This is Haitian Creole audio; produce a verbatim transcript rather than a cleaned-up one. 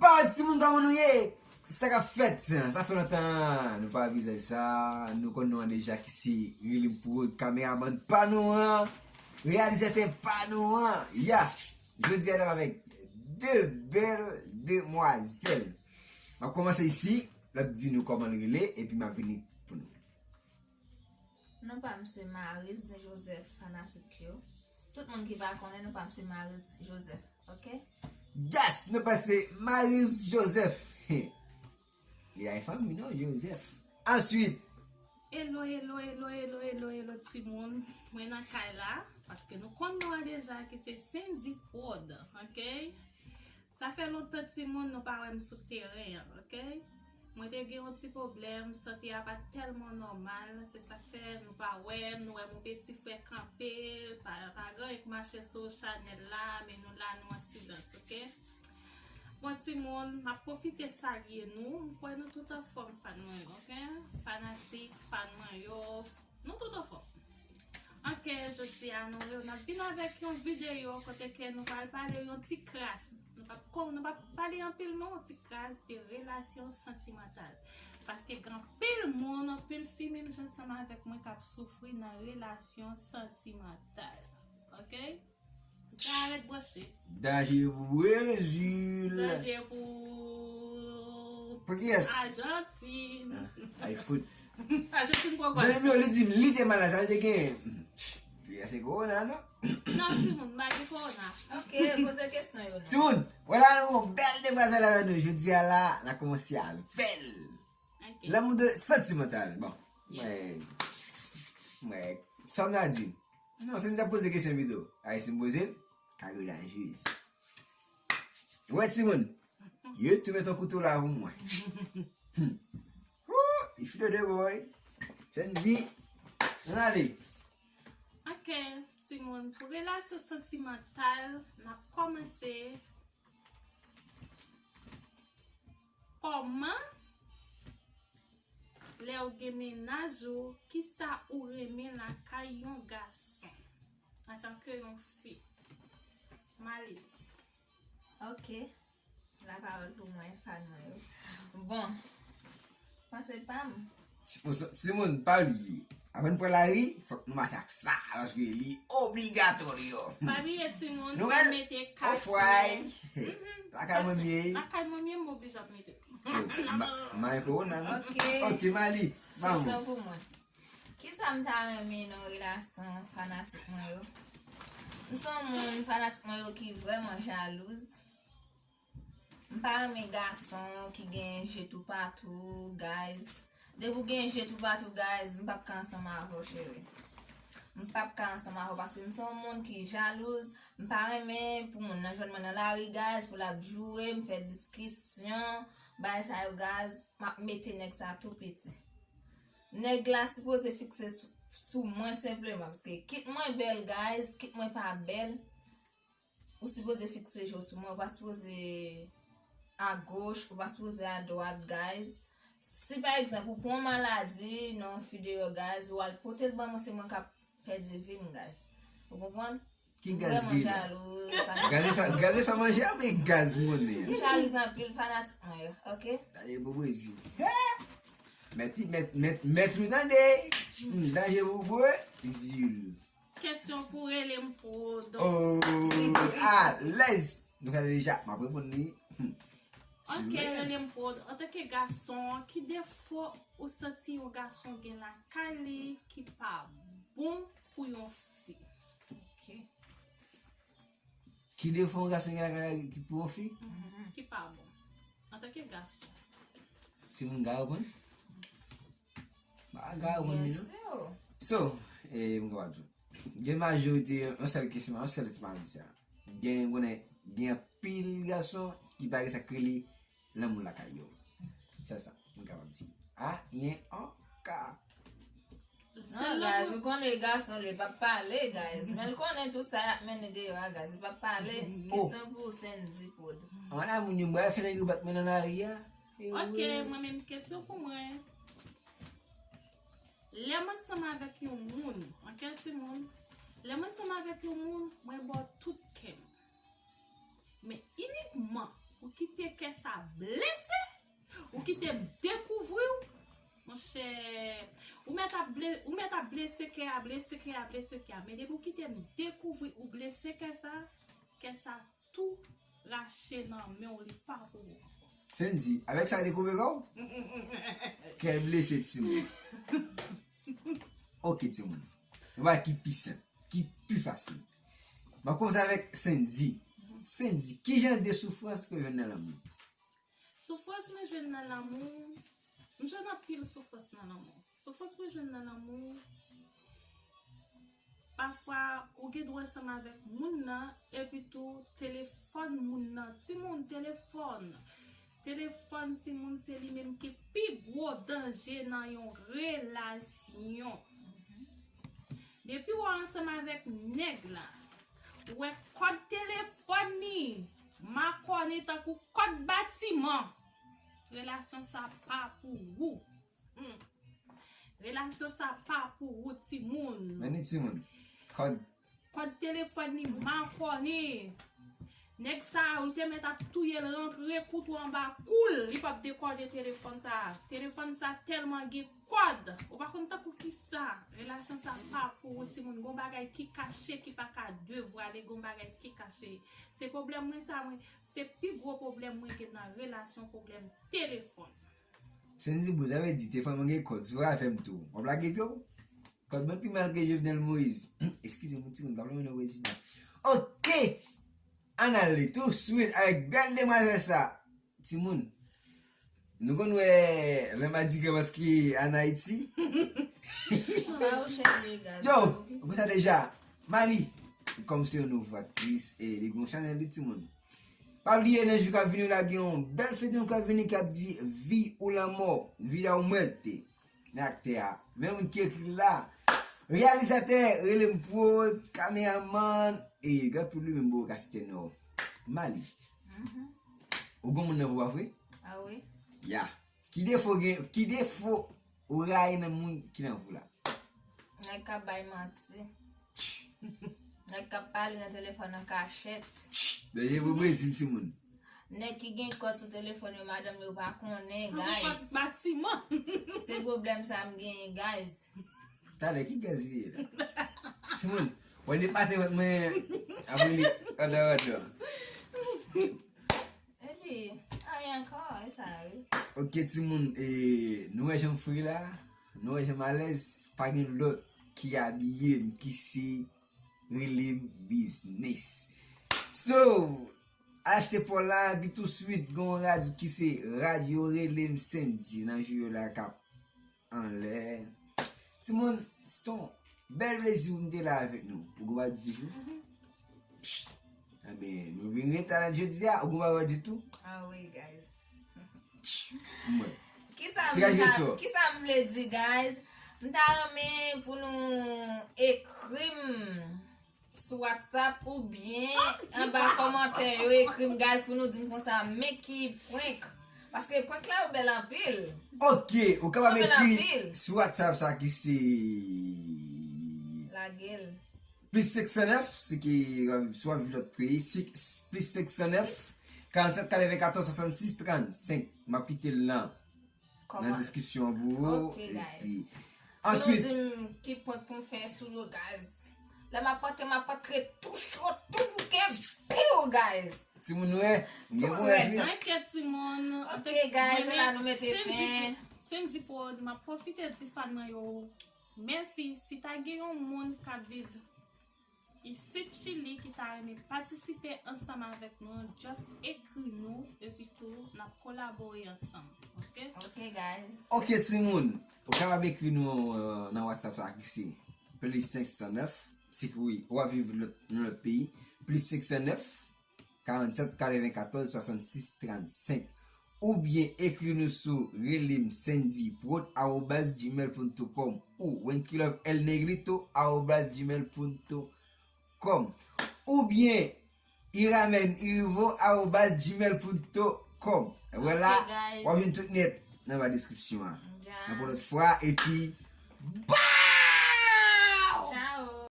Yo, timoun, kòman nou ye? Sa k ap fèt? Sa fè lontan nou pa wè vizaj sa. Nou konn nou an deja ki se Rilim Prod, kameramann pa nou an, reyalizatè pa nou an. Ya! Jodi a, n ap avèk de bèl demwazèl. M ap kòmanse isi, l ap di nou kòman l rele, epi m ap vini pou nou. Non pa m se Marise Joseph, fanatik yo. Tout moun ki pa konnen, non pa m se Marise Joseph, oke? Yes, non pa m se Marise Joseph. Li ay fanmi non, Joseph. Answit. Hello, hello, hello, hello, hello, hello, timoun. Mwen nan kay la, paske nou konn non an deja ki se Sendy Prod, oke? Sa fè lontan timoun nou pa wè m sou teren an, oke? Mwen te gen yon ti pwoblèm, sante a pa t tèlman nòmal, se sa k fè nou pa wè m, nou wè m yon peti frè kanpe, pa, pa gen anyen k mache sou chanèl la, men nou la, nou an silans, oke? Bon timoun, m ap pwofite salye nou, m kwè nou tout anfòm fan mwen yo, oke? Fanatik, fan mwen yo, nou tout anfòm. Oke, jodi a nou, n ap vin avèk yon videyo kote ke nou pral pale yon ti kras. Nou p ap, nou p ap pale anpil non, yon ti kras de relasyon santimantal. Paske gen anpil moun, anpil fi menm jan ansanm avèk mwen k ap soufri nan relasyon santimantal. Oke? Sa ret branche. Danje pou Brezil. Danje pou Pou kiyès? Ajantin. Ah, ay fout. Ajantin poko. Zanmi m yo, li di m li te malad, sa li te gen. Peyi a se kowona, non? Non, timoun, m pa gen kowona. Oke, poze kesyon yo non. Timoun, vwala nou gon bèl demwazèl avèk nou. Jodi a la, n a kòmanse avè l. Oke. Lanmou de santimantal. Bon. Yes. Mwen, mwen, sa m ta di? Non, se nou ta poze kesyon pito. Ay, si m poze l, ka grenajez. Wè, timoun. Yo tou met yon kouto la pou mwen. Woo, if you know the boy. Sendy, ann ale. Oke, timoun, pou relasyon santimantal, n ap kòmanse. Kòman lè w gen mennaj ou, kisa ou renmen lakay yon gason antanke yon fi? Malis. Oke. Lapawòl pou mwen, fan mwen yo. Bon, panse pa m. Timoun, pa bliye. Avan n pran lari, fòk nou mache ak sa, paske li obligatòryo. Pa bliye, timoun, nou mete kach. Lakay mwen m ye. Lakay mwen m ye, m oblije ap mete. Yo, ma, ma kowona, non? Oke. Oke, Mali, vamos. Kesyon pou mwen. Kisa m ta renmen nan relasyon fanatik mwen yo? M se yon moun, fanatik mwen yo ki vrèman jalouz. M pa renmen gason ki gen je toupatou, guys. Depi w gen je toupatou, guys, m p ap ka ansanm avè w, cheri. M p ap ka ansanm avè w paske m se yon moun ki jalouz. M pa renmen pou moun nan jwenn mwen nan lari, guys, pou l ap joure m, fè diskisyon, bagay sa yo, guys, m ap mete nèg sa tou piti. Nèg la sipoze fikse sou, sou mwen senpleman, paske kit mwen bèl, guys, kit mwen pa bèl, ou sipoze fikse je w sou mwen, ou pa sipoze agoch, ou pa sipoze adwat, guys. Si pa egzanp, ou pran maladi nan yon fi deyò, guys, ou al pote l ban mwen, se mwen k ap pèdi vi m, guys. Ou konprann? Ki gaz ki la? Gaz e fè, gaz e fè manje a, men gaz monnen. M jalouz anpil fanatik mwen yo, oke? Danje pou Brezil. Mèt, mèt, mèt, mèt li tande. Hmm, danje pou Brezil. Kesyon pou rele m pou donk. Oh, alèz. Nou ka deja, m ap reponn li. Hmm. Oke, rele m pou, antanke gason, ki defo ou santi yon gason gen lakay li ki pa bon pou yon fi? Oke. Ki defo yon gason gen lakay li ki pou yon fi? Mhm. Ki pa bon. Antanke gason. Si moun ka reponn? Ba, ka reponn li, non? So, e, m kapab di w. Gen majorite, yon sèl kesyon, yon sèl ti mari sa. Gen, konnen, gen anpil gason ki pa gen sa k rele lanmou lakay yo. Sèl sa, m kapab di. A, yen, an, ka. Non, guys, ou konnen gason, li p ap pale, guys. Men l konnen tout sa y ap mennen deyò a, guys. Li p ap pale. Oh. Kesyon pou Sendy Prod. An, la, moun yo, m pral fè nèg yo bat mwen nan lari a. E oke, wi. Mwen menm, kesyon pou mwen. Lè m ansanm avèk yon moun, oke, timoun, lè m ansanm avèk yon moun, mwen ba w tout kè m. Men inikman Ou kite kè sa blese, ou kite m dekouvri w. Monchè, ou mèt ap ble, ou mèt ap blese kè a, blese kè a, blese kè a. Men depi ou kite m dekouvri ou blese kè sa, kè sa tou rache nan men w, li pa pou ou ankò. Sendy, avèk sa dekouvri kò w? Kè blese timoun. Ok timoun. Yon bagay ki pi senp, ki pi fasil. M ap kòmanse avèk Sendy. Sendy, ki jan de soufrans ke w jwenn nan lanmou? Soufrans mwen jwenn nan lanmou, m jwenn anpil soufrans nan lanmou. Soufrans mwen jwenn nan lanmou, pafwa ou gen dwa ansanm avèk moun nan, epi tou telefòn moun nan. Timoun, telefòn. Telefòn timoun se li menm ki pi gwo danje nan yon relasyon. Depi w ansanm avèk nèg la, ou wè kòd telefòn li makònen tankou kòd batiman, relasyon sa pa pou ou. Hmm. Relasyon sa pa pou ou, timoun. Men ni timoun. Kòd. Kòd telefòn li makònen. Nèg sa a, ou te mèt ap touye l, rantre kout ou anba kou l, li p ap dekòde telefòn sa a. Telefòn sa tèlman gen kòd. Ou pa konn tankou kisa. Relasyon sa pa pou ou, timoun. Gon bagay ki kache, ki pa ka devwale, gon bagay ki kache. Se pwoblèm mwen sa, mwen. Se pi gwo pwoblèm mwen gen nan relasyon, pwoblèm telefòn. Sendy, bon, sa vle di, telefòn mwen gen kòd. Si w avè m tou, w ap lage pye w? Kòd mwen pi mal ke Jovenel Moïse. Eskize m, timoun, pa vle mwen nan prezidan. Ok! Ann ale tou swit avèk bèl demwazèl sa. Timoun, nou konn wè lè m a di ke paske ann Ayiti. Yo, ou konn sa deja. Mali, kòm se yon nouvo aktris, e li gon chanèl li timoun. Pa bliye nan jou k ap vini la gen yon bèl feyton k ap vini k ap di Vi ou Lanmò, Vida ou Muerte. Nan aktè a. Men moun ki ekri l la. Reyalizatè, rele m pwod, kameramann, e gen anpil wi menm bò ka site non. Mali. Mhm. Ou gon moun nan vou a vre? Ah wi. Ya. Ki defo gen, ki defo ou rayi nan moun ki nan vou la? Nèg k ap bay manti. Nèg k ap pale nan telefòn an kachèt. Danje pou Brezil, timoun. Nèg ki gen kòd sou telefòn yo, madanm yo pa konnen, guys. Batiman. Se pwoblèm sa m genyen, guys. Talè, ki gaz li ye la? Timoun, wè de pate vant mwen, apre li, andan, andan. Epi, anyen ankò, e sa, wi. Ok, timoun, e, nou wè jan m fre la, nou wè jan m alèz, pa gen lòt ki abiye m, ki se rele m biznis. So, achte pòl la, epi tou swit, gon radyo ki se radyo rele m Sendy nan jou yo la k ap anlè. Timoun, se t on bèl plezi pou m te la avèk nou. Ou gon bagay di tou? Psh! Enben, nou vin ret la jodi a, ou gon bagay di tou? Ah wi, guys. Mwen. Kisa m Tiraj ta, kisa m vle di, guys? M ta renmen pou nou ekri m sou WhatsApp oubyen anba kòmantè yo, ekri m, guys, pou nou di m konsa men ki prank. Paske prank la yo bèl anpil. Ok, ou kapab ekri sou WhatsApp sa ki se Lage l. Plis senk san nèf, si ki, si w ap viv lòt peyi, si, plis senk san nèf, karannsèt katrevenkatòz swasannsis trannsenk. M ap kite l nan nan deskripsyon an pou ou. Ok, guys. Epi, answit, pou nou di m ki prank pou m fè sou yo, guys. Lè m ap antre, m ap antre tou cho, tou bouke, piw, guys. Timoun wè, m gen pwen. Enkyèt, timoun. Ok, guys, se la nou mete fen. Sendy Prod, m ap pwofite di fan mwen yo mèsi. Si ta gen yon moun k ap viv isit Chili ki ta renmen patisipe ansanm avèk nou, just ekri nou, epi tou n ap kolabore ansanm, ok? Ok, guys. Ok, timoun, ou kapab ekri nou, euh, nan WhatsApp la ki se plis senk san nèf, si wi, w ap viv lòt, nan lòt peyi, plis senk san nèf, karannsèt katrevenkatòz swasannsis trannsenk, oubyen ekri nou sou rele m Sendy Prod arobaz gmail ponto com ou Wenky Love El Negrito arobaz gmail ponto com, oubyen Iramen Irivo arobaz gmail ponto com. Vwala, w ap jwenn tout nèt nan ba deskripsyon an. Nan pwòl lòt fwa, epi, bye!